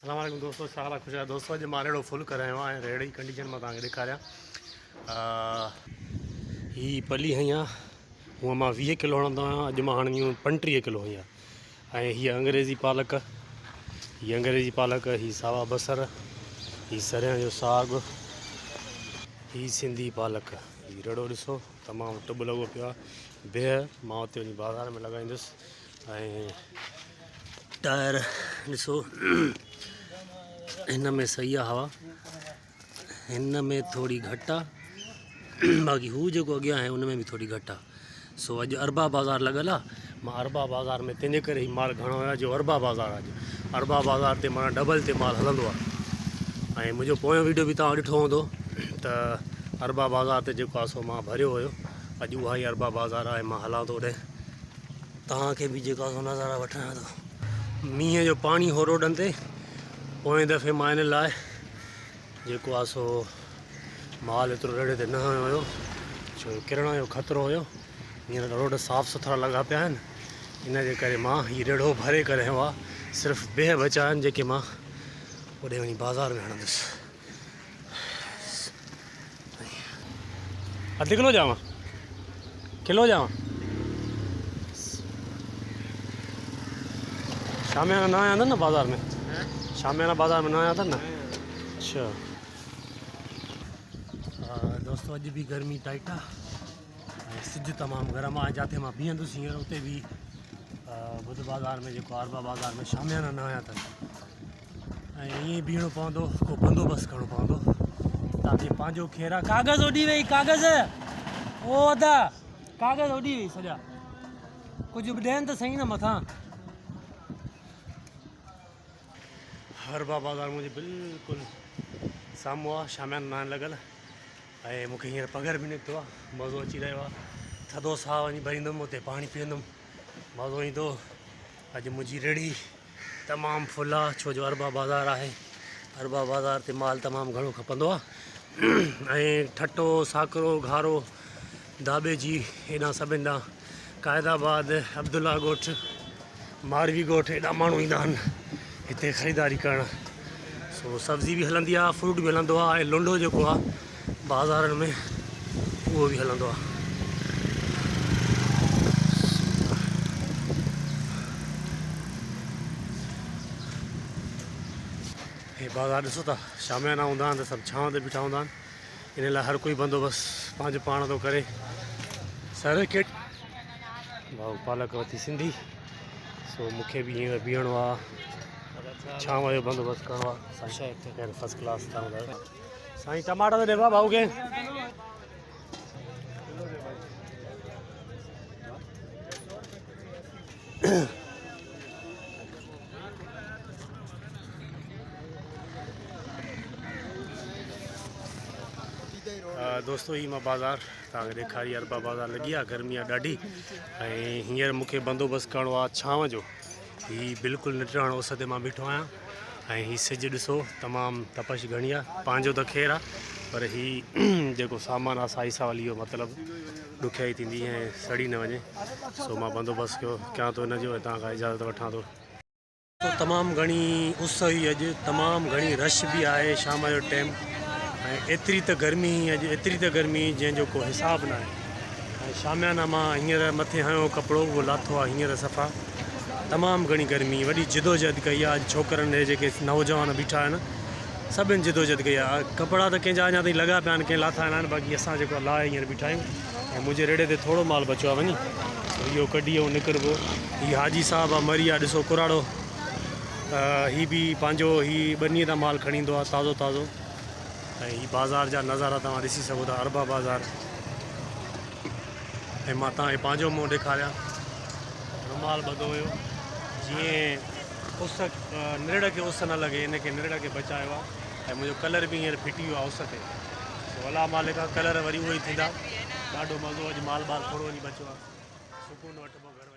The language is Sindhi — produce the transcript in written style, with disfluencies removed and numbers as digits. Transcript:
السلام عليڪم دوستو ڇا حال آ خوش آهيو دوستو اڄ مان ريڙو فل ڪرايو آ ۽ ريڙي جي ڪنڊيشن مان توهان کي ڏيکاريان هي پلي هنئي آ هونء مان 20 ڪلو هڻندو آهيان اڄ مان هڻي 35 ڪلو هنئي آ ۽ هي انگريزي پالڪ هي انگريزي پالڪ هي ساوا بصر هي سريان جو ساڳ هي سنڌي پالڪ هي ريڙو ڏسو تمام ٽب لڳو پيو آ بيهه مان اتي وڃي بازار ۾ لڳائيندس ۽ ٽائر ڏسو هن ۾ صحيح آ هوا هن ۾ ٿوري گهٽ آ باقي هو جيڪو اڳيان آهي ان ۾ به ٿوري گهٽ آ سو اڄ اربع بازار لڳل آ مان اربع بازار ۾ تنهنجي ڪري هي مال گهڻو آيو جو اربع بازار آ اڄ اربع بازار تي معنيٰ ڊبل تي مال هلندو آ ۽ منهنجو پويون ويڊيو به توهان ڏٺو هوندو ته اربع بازار تي جيڪو آ سو مان ڀريو هيو اڄ اها ئي اربع بازار آ ۽ مان هلان ٿو اوڏي توهان کي به جيڪا سو نظارا وٺرايان ٿو. مينهن جو پاڻي هو روڊن تي. پوئين دفعي مان ان لاء جيڪو آ سو مال ايترو ريڙهي تي نه هنيو هيو ڇو جو ڪرڻ جو خطرو هيو. هينئر ته روڊ صاف سٿرا لڳا پيا آهن ان جي ڪري مان هي ريڙهو ڀري ڪري هنيو آ. صرف بيهه بچا آهن جيڪي مان اوڏي وڃي بازار ۾ هڻندس. اڌ ڪلو ڏيانو ڪلو ڏيانو شاميانا نه آيا اٿن نه بازار ۾ شاميانا بازار ۾ نه آيا اٿن نه اچھا دوستو اڄ به گرمي ٽائٽ آ ۽ سج تمام گرم آ جاٿي مان بيهندس هينئر اتي به ٻڌ بازار ۾ جيڪو آربا بازار ۾ شاميانا نه آيا اٿن ۽ ائين ئي بيهڻو پوندو ڪو بندوبست ڪرڻو پوندو تاڪي پنهنجو خير آ ڪاغذ اڏي وئي ڪاغذ او ادا ڪاغذ اڏي وئي سڄا ڪجهه به ڏين ته سهي نه مٿان هربا بازار منهنجي بلڪل سامهون آ شاميان نان لڳل ۽ مونکي هينئر پگهر به نڪتو آ مزو اچي رهيو آ ٿڌو ساهه وڃي ڀريندم اتي پاڻي پيئندم مزو ايندو اڄ منهنجي ريڙهي تمام فل آ ڇو جو اربع بازار آهي اربع بازار تي مال تمام گهڻو کپندو آ ۽ ٺٽو ساڪرو گهارو داٻيجي هيڏانهن سڀن ڏانهن قائد آباد عبدالله ڳوٺ ماروي ڳوٺ هيڏا ماڻهو ايندا آهن هتي خريداري ڪرڻ سو سبزي به هلندي آ فروٽ به هلندو آ ۽ لنڊو جيڪو آ بازارن ۾ اهو به هلندو آ. هي بازار ڏسو ٿا شاميانا هوندا آهن ته سڀ ڇانو تي بيٺا هوندا آهن ان لاء هر ڪوئي بندوبست پنهنجو پاڻ ٿو ڪري سر ڪيٽ ڀائو پالڪ وتي سنڌي سو مونکي به هينئر بيهڻو آ ڇانو جو بندوبست ڪرڻو آ سائين فرسٽ ڪلاس تان سائين ٽماٽا ته ڏيبا ڀائو کي. دوستو هي مان بازار توهان کي ڏيکاري اربا بازار لڳي آ گرمي آ ڏاڍي ۽ هينئر مونکي بندوبست ڪرڻو آ ڇانو جو هي بلڪل نٽهڻ اس تي مان بيٺو آهيان ۽ هي سج ڏسو تمام تپش گهڻي آ پنهنجو ته خير آ پر هي جيڪو سامان آ سائي سوال اهو مطلب ڏکيائي ٿيندي ۽ سڙي نه وڃي سو مان بندوبست ڪيو ڪيان ٿو هن جو ۽ توهان کان اجازت وٺان ٿو. تمام گهڻي اس هئي اڄ تمام گهڻي رش به آهي شام جو ٽيم ۽ ايتري ته گرمي هئي اڄ ايتري ته گرمي هئي جنهن جو ڪو حساب نه آهي ۽ شاميانه مان هينئر مٿي هنيو ڪپڙو اهو لاٿو آهي هينئر صفا تمام گهڻي گرمي وڏي جدوجهد ڪئي آهي اڄ ڇوڪرن هي جيڪي نوجوان بيٺا آهن سڀن جدوجهد ڪئي آهي ڪپڙا ته ڪنهن جا اڃا تائين لڳا پيا آهن ڪنهن لاٿا آهن باقي اسان جيڪو لاهي هينئر بيٺا آهيون ۽ منهنجي ريڙهي تي ٿورو مال بچيو آهي وڃي اهو ڪڍي ۽ نڪربو هي حاجي صاحب آهي مري آهي ڏسو ڪراڙو هي به پنهنجو هي ٻنيء تان مال کڻي ايندو آهي تازو تازو ۽ هي بازار جا نظارا توهان ڏسي سگهو ٿا اربع بازار ۽ مان توهان کي پنهنجو منهن ڏيکاريان رومال ٻڌو هيو جيئن اس نرڙ کي اس نه لڳي ان کي نرڙ کي بچايو آهي ۽ منهنجو ڪلر به هينئر ڦٽي ويو آهي اس تي سو الله مالڪ آهي ڪلر وري اهي ئي ٿيندا ڏاڍو مزو اڄ مال بال ٿورو وڃي بچيو آهي سڪون وٺبو گهر.